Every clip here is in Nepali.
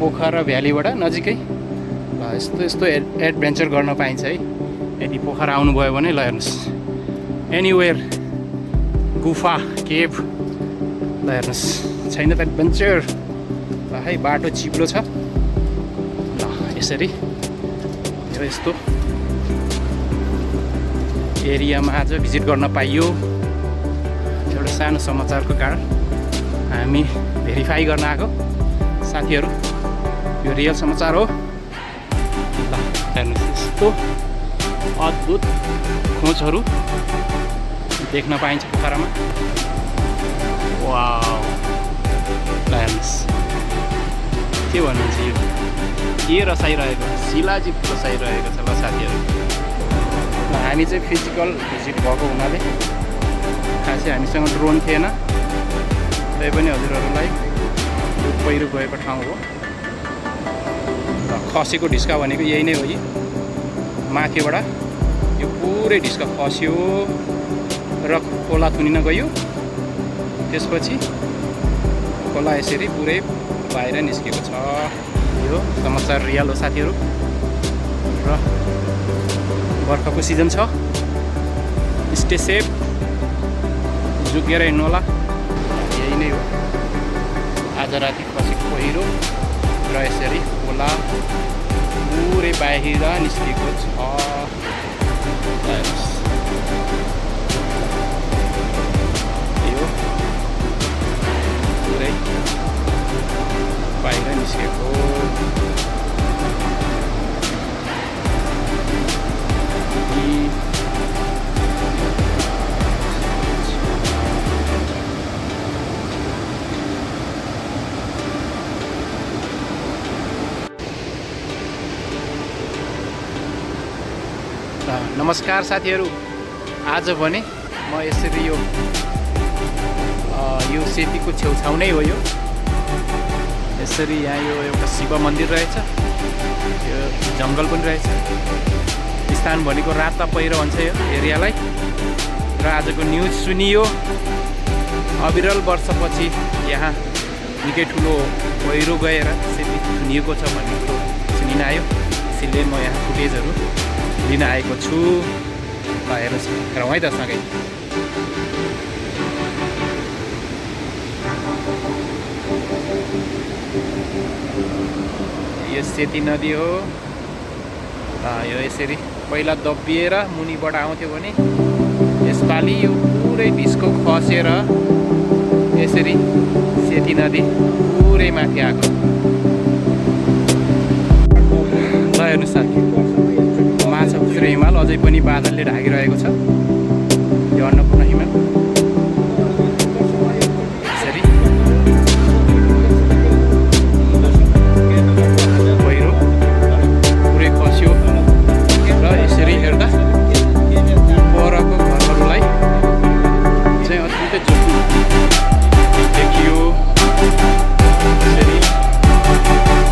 पोखरा भ्यालीबाट नजिकै यस्तो एडभेन्चर गर्न पाइन्छ है। यदि पोखरा आउनुभयो भने ल हेर्नुहोस्, एनिवेयर गुफा केभ ल हेर्नुहोस्, छैन त एडभेन्चर ल है। बाटो चिप्लो छ ल, यसरी यो यस्तो एरियामा आज भिजिट गर्न पाइयो। एउटा सानो समाचारको कारण हामी भेरिफाई गर्न आएको साथीहरू, यो रियल समाचार हो। ल हेर्नुहोस्, यस्तो अद्भुत खोजहरू देख्न पाइन्छ पोखरामा। वाउ, ल हेर्नुहोस् के भन्नुहुन्छ, यो के रसाइरहेको, शिलाजीत रसाइरहेको छ ल साथीहरू। ल हामी चाहिँ फिजिकल भिजिट भएको हुनाले खासै हामीसँग ड्रोन थिएन, तैपनि हजुरहरूलाई यो पहिरो गएको ठाउँ हो। र खसेको ढिस्का भनेको यही नै हो। कि माथिबाट यो पुरै ढिस्का खस्यो र खोला थुनिन गयो, त्यसपछि खोला यसरी पुरै बाहिर निस्केको छ। यो समाचार रियल हो साथीहरू। र बर्खाको सिजन छ, स्टे सेफ, झुकेर हिँड्नु होला। यही नै हो आज राति खसेको पहिरो र यसरी खोला पुरै बाहिर निस्केको छ। यो पुरै बाहिर निस्केको। नमस्कार साथीहरू, आज भने म यसरी यो सेतीको छेउछाउ नै हो। यो यसरी यहाँ यो एउटा शिव मन्दिर रहेछ, यो जङ्गल पनि रहेछ। स्थान भनेको राता पहिरो भन्छ यो एरियालाई। र आजको न्युज सुनियो, अविरल वर्षपछि यहाँ निकै ठुलो पहिरो गएर सेती थुनिएको छ भन्ने कुरो सुनिन आयो। त्यसैले म यहाँ फुटेजहरू लिन आएको छु। ल हेर्नुहोस्, हेरौँ है त सँगै। यो सेती नदी हो। यो यसरी पहिला दबिएर मुनिबाट आउँथ्यो भने यसपालि यो पुरै ढिस्को खसेर यसरी सेती नदी पुरै माथि आएको। ल हेर्नुहोस् साथी, माछा खुच्रे हिमाल अझै पनि बादलले ढाकिरहेको छ। यो अन्नपूर्ण हिमाल यसरी पहिरो पुरै खस्यो र यसरी हेर्दा परको घरहरूलाई चाहिँ अत्यन्तै जोखिम देखियो।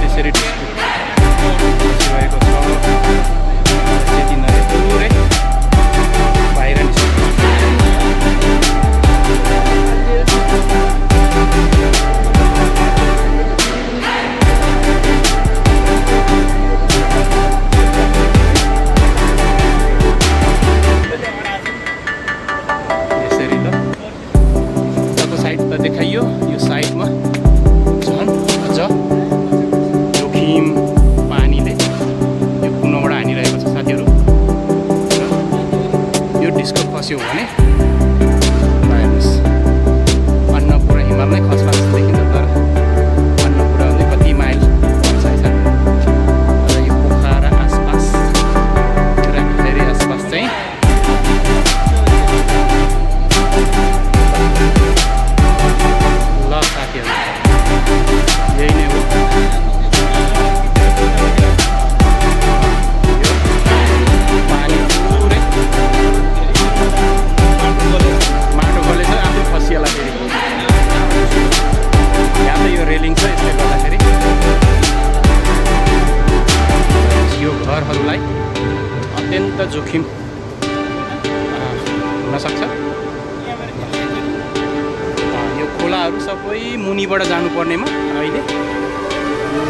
यसरी खसिरहेको छ। पुरै बाहिर निस्क्यो। यसरी त अर्को साइड त देखाइयो। यो साइडमा झन् अझ जोखिम पानीले यो कुनाबाट हानिरहेको छ साथीहरू। यो ढिस्को खस्यो भने हेर्नुहोस्, अन्नपूर्ण हिमाल नै खस्ला जस्तो देखिन्छ। तर अन्नपूर्ण भने कति माइल पर्छ है साथी। र यो पोखरा आसपास र फेरि आसपास चाहिँ ल साथीहरू यही नै हो। पानी पुरै माटो गलेछ, आफै खसिएला फेरि। यहाँ त यो रेलिङ छ, यसले गर्दाखेरि यो घरहरूलाई अत्यन्त जोखिम हुनसक्छ। यो खोलाहरू सबै मुनिबाट जानुपर्नेमा अहिले यो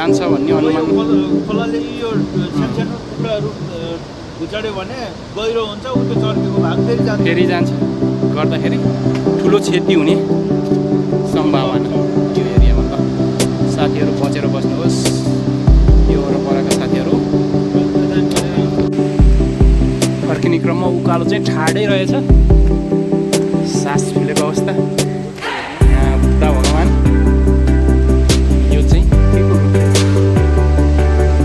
जान्छ भन्ने अनुमान खोलाले यो सानो टुक्राहरू घुचाड्यो भने गहिरो हुन्छ उतो चर्केको भाग फेरि जान्छ गर्दाखेरि ठुलो क्षति हुने सम्भावना यो एरियामा। ल साथीहरू बचेर बस्नुहोस्, यो वरपरका साथीहरू। फर्किने क्रममा उकालो चाहिँ ठाडै रहेछ, सास फुलेको अवस्था। यहाँ बुद्ध भगवान्, यो चाहिँ के को रुख?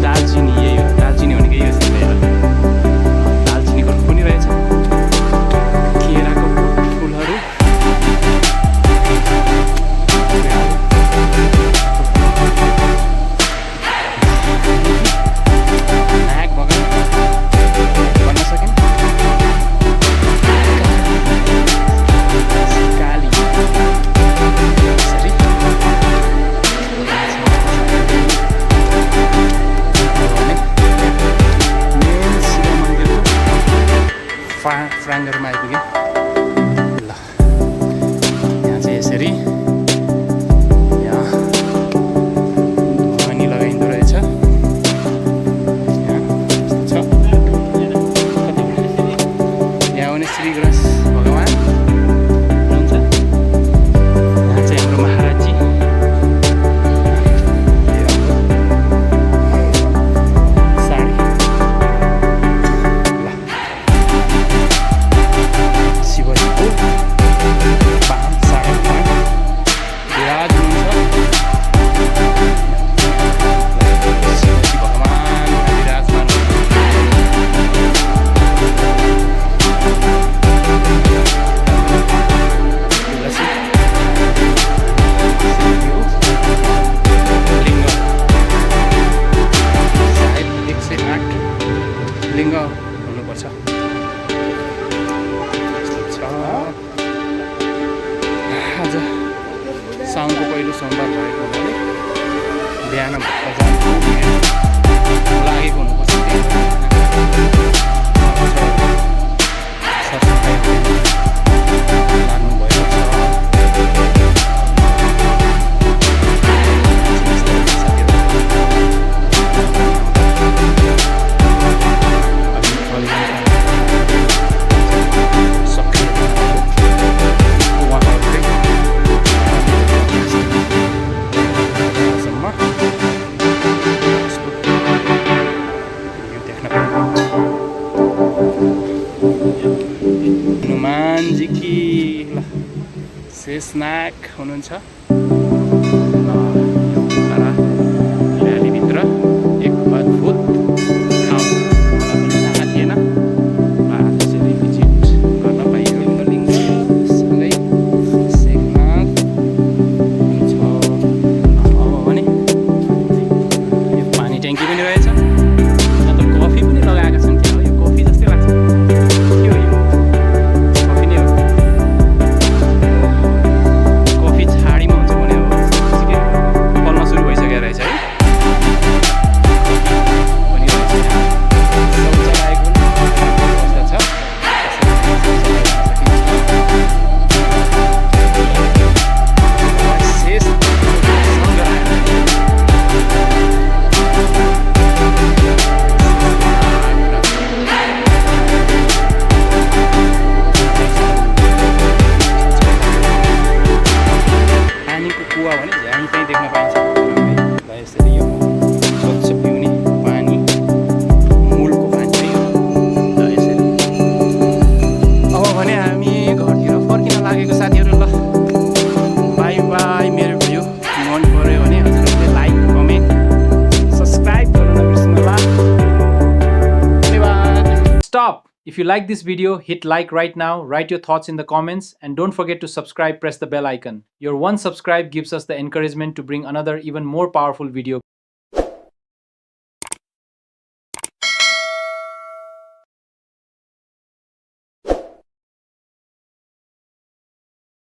दालचिनी। यही हो दालचिनी भनेको, यो चाहिँ दालचिनीको रुख पनि रहेछ। केराको फुलहरू, नाग भगवान् भन्न सकेन। काली मेन शिव मन्दिरको प्राङ्गणमा आइपुग्यो। ल यहाँ चाहिँ यसरी यहाँ धुवानी लगाइँदो रहेछ। यहाँ आउने श्री गणेश भगवान् हुनुहुन्छ। यहाँ चाहिँ हाम्रो महाराजजी, साडी। ल शिवजीको पान साडीमा विराज हुनुहुन्छ। शिवजी भगवान् विराजमान लिङ्ग हुनुपर्छ। आज साउनको पहिलो सोमबार भएको हुनाले बिहान लागेको हुनुपर्छ। सरसफाइ लाग्नुभएको छ। हनुमानजी कि ल शेषनाग हुनुहुन्छ। भ्यालीभित्र एक अद्भुत ठाउँ, मलाई पनि थाहा थिएन। त्यसरी भिजिट गर्न पाइयो। लिङ्गसँगै शेषनाग छ। अब भने यो पानी ट्याङ्की पनि रहेछ। अन्त कफी पनि लगाएका छन्। क्या हो यो? कफी जस्तै लाग्छ। के हो यो? कफी नै हो। कफी छाडीमा हुन्छ भने हो फल्न सुरु भइसकेको रहेछ है। पनि रहेछ यहाँ। शौचालयको व्यवस्था छ। शेष पानीको कुवा भने झ्याङ त्यहीँ देख्न पाइन्छ। ल यसरी यो स्वच्छ पिउने पानी, मूलको पानी चाहिँ हो। ल यसरी अब भने हामी घरतिर फर्किन लागेको साथीहरू। ल बाई बाई। मेरो भिडियो मन पऱ्यो भने हजुरहरूले लाइक, कमेन्ट, सब्सक्राइब गर्न नबिर्सनुहोला। धन्यवाद। Stop! If you like this video, hit like right now, write your thoughts in the comments, and don't forget to subscribe, press the bell icon. Your one subscribe gives us the encouragement to bring another even more powerful video.